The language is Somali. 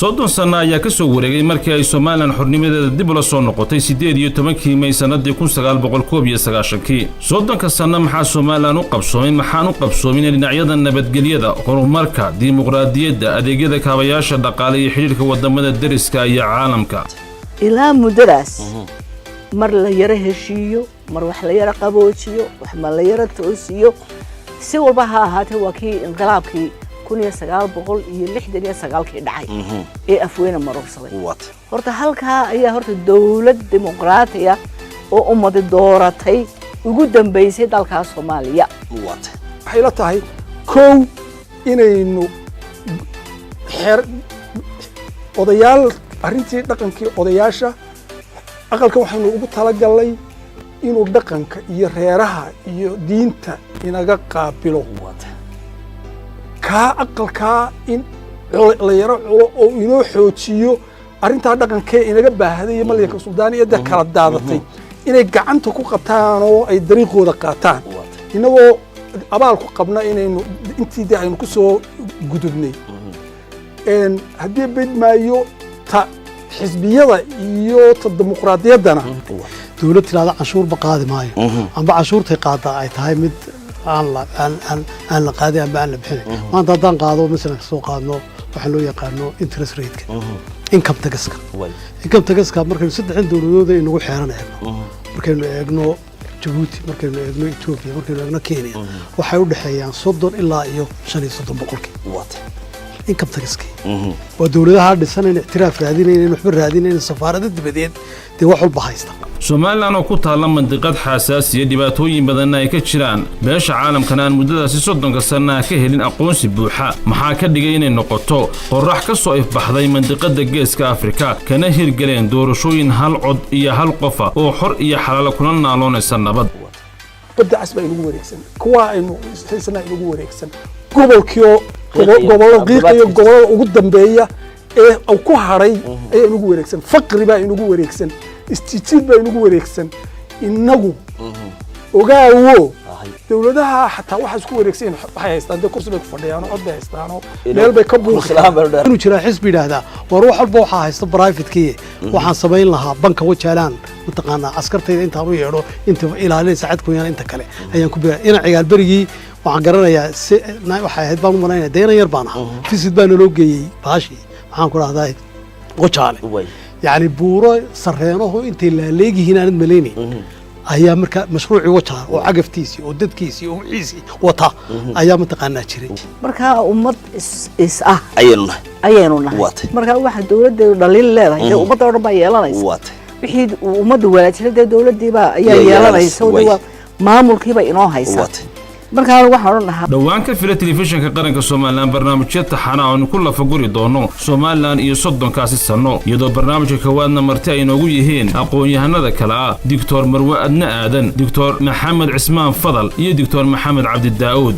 30 sanno ayaa ka soo wareegay markii ay Somaliland xornimadeeda dib ula soo noqotay 18-kii May sannadii 1991-kii. 30-ka sanno maxaa Somaliland u qabsoomay? Maxaan u qabsoomin dhinacyada nabadgelyada, horumarka, dimuqraadiyadda, adeegyada kaabayaasha dhaqaale iyo xidhiirka wadamada deriska iyo caalamka? Ilaa muddadaas mar la yaro heshiiyo, mar wax la yaro qaboojiyo, wax ma la yaro toosiyo, si walba ha ahaatee, waa kii inqilaabkii 1969-kii dhacay ee Afweyne maroorsaday. Horta halkaa ayaa horta dowlad dimuqraatiya oo ummadi dooratay ugu dambeysay dalkaa Soomaaliya. Waxay la tahay kow inaynu xeer odayaal, arrintii dhaqankii odayaasha aqalkan waxaynu ugu talagalnay inuu dhaqanka iyo reeraha iyo diinta inaga qaabilo. Kaa aqalkaa in la yaro culo oo inoo xoojiyo arrintaa dhaqankee inaga baahday iyo malyanka suldaaniyadda kala daadatay inay gacanta ku qabtaan oo ay dariiqooda qaataan, inagoo abaal ku qabna inaynu intii dee aynu ku soo gudubnay. Haddii bedmaayo ta xisbiyada iyo ta dimuqraadiyaddana. Dowlad tirahda canshuurba qaadi maayo, amba canshuurtay qaadaa ay tahay mid aan la aan aan aan la qaadin amba aan la bixinin. Maanta haddaan qaado, masalan kasoo qaadno waxaa loo yaqaano interest rate-ka, income tax-ka. Income tax-ka markaynu saddexdan dowladood ay nagu xeeran eegno, markaynu eegno Jabuuti, markaynu eegno Ethiopia, markaynu eegno Kenya, waxay u dhexeeyaan 30 ilaa iyo 35% income tax-kii. Waa dowladaha dhisan in ictiraaf raadinayn, in waxba raadinayn, safaarado dibadeed dee wax walba haysta. Somaliland oo ku taalla mandiqad xasaasiya, dhibaatooyin badanna ay ka jiraan, beesha caalamkana aan muddadaasi 30-ka sannaha ka helin aqoonsi buuxa, maxaa ka dhigay inay noqoto qorrax ka soo ifbaxday mandiqadda Geeska Afrika, kana hirgeleen doorashooyin hal cod iyo hal qofa oo xor iyo xalaalo, kuna naaloonaysa nabad? Badda Cas baa inagu wareegsan, kuwaa aynu haysanaa inagu wareegsan, gobolkiioo gobollo qiiqayo, gobollada ugu dambeeya ee ku hadhay ayaa inagu wareegsan, faqri baa inagu wareegsan, isjijiid baa inagu wareegsan. Inagu ogaawo dowladaha xataa waxa isku wareegsan waxay haystaan dee kursi bay ku fadhiyaan oo cod bay haystaanoo meel bay ka buuqi. Inuu jiraa xisbi yidhaahdaa, war wax walba waxaa haysta private-kii, waxaan samayn lahaa banka Wajaalaan, mataqaanaa, askartayda intaan u yeedho, inta ilaalinaysa xadkooyaan, inta kale ayaan ku bira ina Cigaal. Berigii waxaan garanayaa si waxay ahayd baan u malaynaya, deyna yar baan ahaa, visit baa naloo geeyey baashii, maxaan ku dhahdaa, Wajaale. Yacni buuro sareenaho intay laaleegyihiin aanad malaynayn ayaa marka mashruucii Wajaale oo cagaftiisii oo dadkiisii oo wixiisii wata ayaa mataqaanaa jiray. Markaa ummad is is ah ayaynu nahay. Ayaynu nahay. Waatay. Marka waxa dowladeedu dhaliil leedahay dee ummadda oo dhan baa yeelanaysa. Wixii ummadda wanaajina dee dowladiibaa ayaa yaa yeelanaysa. yeelanaysa, oo dee waa maamulkiiba inoo haysa. Markaa waxaan odhan lahaa Dhowaan ka fila Telefishinka Qaranka Somaliland barnaamijyo taxana aanu ku lafaguri doono Somaliland iyo 30-kaasi sanno, iyadoo barnaamijka kowaadna marti ay inoogu yihiin aqoon-yahanada kale ah Doctor Marwe Adne Aadan, Doctor Maxamed Cismaan Fadal iyo Doctor Maxamed Cabdi Daa'uud.